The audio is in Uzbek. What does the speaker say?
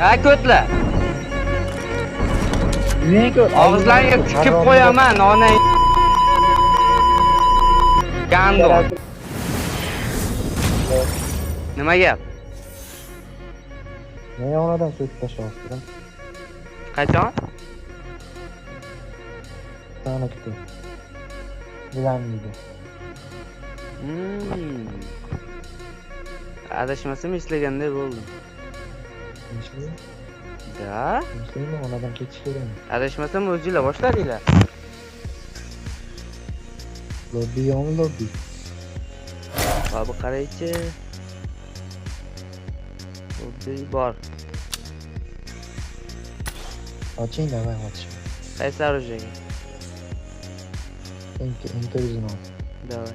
Ha, ko'tla. Og'izlaringga tikib qo'yaman, onang. Гандон. Nima gap? Nega onadan so'kib tashlayapsiz? Qachon? Sana kuting. Bilamaydi. Adashmasam eslaganday bo'ldim. Tinchlikmi? Да? Tinchlikmi? Onadan ketish kerakmi? Adashmasam o'zinglar boshladinglar. Lobby yo'qmi, lobby? Va bu qaraychi. Lobby bor. Oching, давай, oching. Qaysi оружие ga? M416. Давай.